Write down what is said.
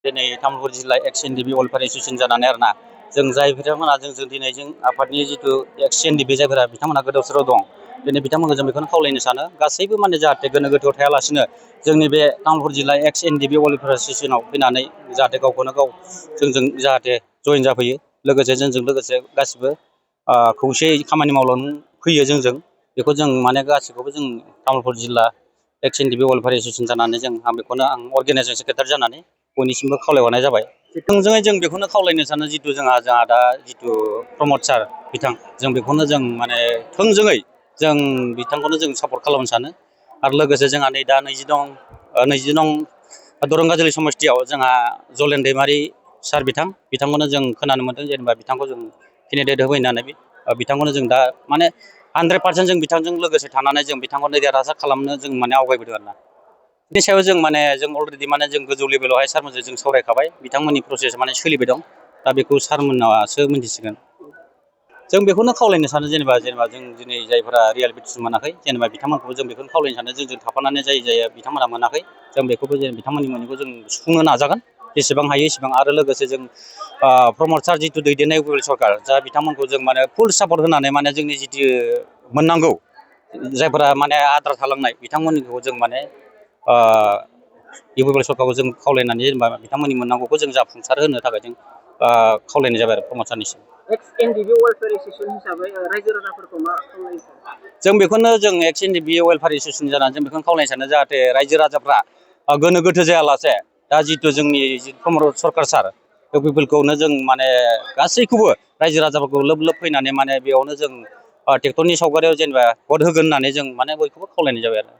दिनै तामुलपुर जिल्ला एक्स-Ndfb welfare association जानानै आरोना जों जाय बिथांमोना जों दिनै जों आफादनि जिथु एक्स-Ndfb जायफोरा बिथांमोना गोदाव सोराव दं दिनै बिथांमोनखौ जों बेखौनो खावलायनो सानो गासैबो माने जाहाथे गोनो गोथोआव थायालासिनो जोंनि बे तामुलपुर जिल्ला एक्स-Ndfb वेलफेयार एसोसिएशनाव फैनानै जाहाथे गावखौनो गाव जोंजों जाहाथे जइन जाफैयो लोगोसे जोंजों लोगोसे गासिबो खौसेयै खामानि मावलांनो फैयो जोंजों बेखौ जों माने गासिखौबो जों तामुलपुर जिल्ला एक्स-Ndfb वेलफेयार एसोसिएशन जानानै आं बेखौनो अर्गेनाइजेसन सेक्रेटारि जानानै बयनिसिमबो खावलायहरनाय जाबाय। थोंजोङै जों बेखौनो खावलायनो सानो जिथु जोंहा दा जिथु प्रमद सार बिथां जों बेखौनो जों माने थोंजोङै जों बिथांखौनो जों सापर्ट खालामनो सानो आरो लोगोसे जोंहा नै दा 20 नं दरंगाजुलि समस्तियाव जोंहा जलेन दैमारि सार बिथांखौनो जों खोनानो मोनदों जेनेबा बिथांखौ जों केन्डिडेट होबाय होननानै बिथांखौनो जों दा माने 100% जों बिथांजों लोगोसे थानानै जों बिथांखौनो देरहासार खालामनो जों माने आवगायबोदों आरोना। बिनि सायाव जों माने जों अलरेडि माने जों गोजौ लेभेलावहाय सारमोनजों जों सावरायखाबाय बिथांमोननि प्रसेस माने सोलिबाय दं दा बेखौ सारमोनासो मिन्थिसिगोन। जों बेखौनो खावलायनो सानो जेनेबा जों दिनै जायफोरा रियेलिटि मोनाखै जेनेबा बिथांमोनखौबो जों बेखौनो खावलायनो सानो जों थाफानानै जाय बिथांमोना मोनाखै जों बेखौबो बिथांमोननि मोनैखौ जों सुफुंनो नाजागोन जेसेबां हायो एसेबां आरो लोगोसे जों प्रमद सार जिथु दैदेननाय उपेल सरकार जा बिथांमोनखौ जों माने फुल सापर्ट होनानै माने जोंनि जिथु मोननांगौ जायफोरा माने आद्रा थालांनाय बिथांमोनखौ जों माने उपेल सरकारखौ जों खावलायनानै जेनेबा बिथांमोननि मोननांगौखौ जों जाफुंसार होनो थाखाय जों खावलायनाय जाबाय आरो प्रमद सारनिसिम। एक्स-Ndfb वेलफेयार एसोसिएशन हिसाबै रायजो राजाफोरखौ मा खावलायो? जों बेखौनो जों एक्स-Ndfb वेलफेयार एसोसिएशन जानानै जों बेखौनो खावलायनो सानो जाहाथे रायजो राजाफ्रा गोनो गोथो जायालासे दा जिथु जोंनि प्रमद सरकार सार पिपलखौनो जों माने गासैखौबो रायजो राजाफोरखौ लोब लोब फैनानै माने बेयावनो जों ट्रेक्टरनि सावगारियाव जेनेबा भट होगोन होननानै जों माने बयखौबो खावलायनाय जाबाय आरो।